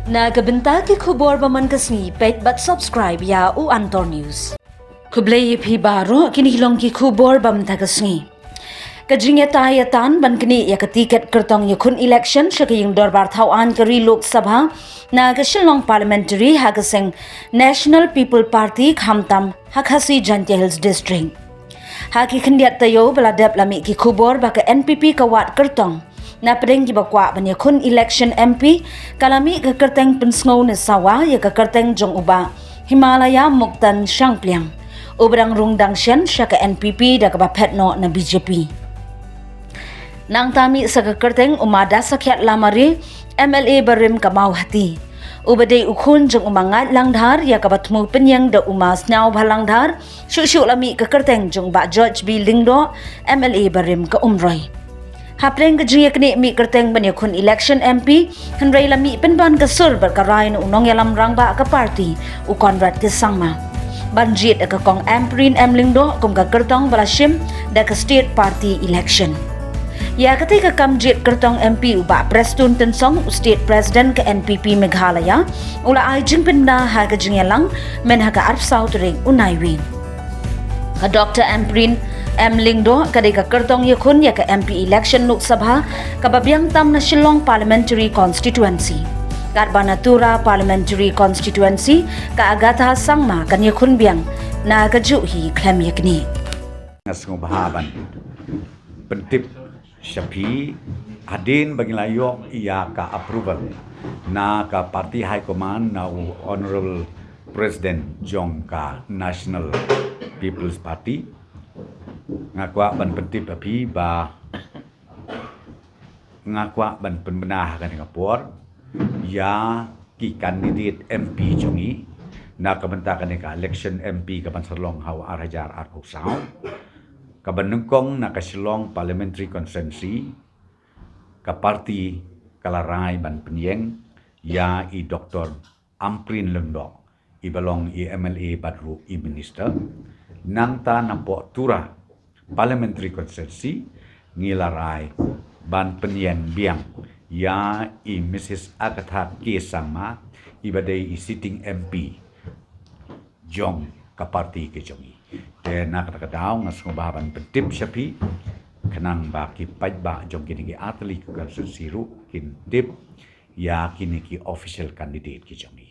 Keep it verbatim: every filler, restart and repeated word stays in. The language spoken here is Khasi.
Na ka bynta ki khubor ba man ka sngi, peit bad subscribe ïa u Antor News. Khublei ïa phi baroh, kine ki long ki khubor ba man ka sngi. Ka jingïatai ïatan ban knieh ïa ka tiket kyrtong ïakhun election sha ka ïing dorbar thaw aiñ ka ri Lok Sabha na ka Shillong Parliamentary ha ka seng National People Party, khamtam ha Khasi Jaintia Hills District. Ha ki khyndiat taïew ba la dep la mih ki khubor ba ka N P P ka wad kyrtong na pdeng kiba kwah ban ïakhun election M P, ka la mih ka kyrteng pynsngew ne sawa ïa ka kyrteng jong u Bah Himalaya Muktan Shangpliang, uba dang rung dang shen sha ka N P P da kaba phet noh na B J P. Nangta mih sa ka kyrteng u Ma Dasakhiat Lamare, M L A barim ka Mawhati, uba dei u khun jong u Ma Ngait Langdhar, ïa kaba thmu pynïeng da u Ma Sniawbha Langdhar. Shuh shuh la mih ka kyrteng jong u Bah George B Lyngdoh, M L A barim ka Umroi. Hapdeng ka jingïaknieh mih kyrteng ban ïakhun election M P, hynrei la mih pynban ka sur bad ka rai na u nongïalam rangbah ka party, u Conrad K Sangma, ban jied da ka Kong Ampareen M Lyngdoh kum ka kyrtong ba la shim da ka State Party Election. Ïa katei ka kam jied kyrtong M P, u Bah Prestone Tynsong, u State President ka N P P Meghalaya, u la ai jingpynbna ha ka jingïalang mynha ka arphew saw tarik u Naiwieng. Ka Doctor Ampareen M Lyngdoh ka dei ka kyrtong ïakhun ïa ka M P election Lok Sabha kaba biang tam na Shillong Parliamentary Constituency. Katba na Tura Parliamentary Constituency, ka Agatha Sangma kan ïakhun biang na kajuh hi khlem ïaknieh. Nga sngewbha ban pyntip sha phi, hadien ba ngi la ïoh ïa ka approval na ka Party High Command, na u Honourable President jong ka National People's Party, nga kwah ban pyntip ïa phi ba nga kwah ban pynbna ha kane ka por ïa ki candidate M P jong ngi na ka bynta kane ka election M P kaban sa long ha u ar hajar arphew saw, kaba nyngkong na ka Shillong Parliamentary Constituency, ka party ka la rai ban pynïeng ïa i Doctor Ampareen Lyngdoh, iba long i M L A bad ruh i minister. Nangta napoh Tura Parliamentary Constituency, ngi la rai ban pynïeng biang ïa i Missus Agatha K Sangma, iba dei i sitting M P jong ka party ka jong ngi. Te na kata ka daw nga sngewbha ban pyntip sha phi, khnang ba ki paidbah jong kine ki artylli ki constituency ruh kin tip ïa kine ki official candidate ki jong ngi.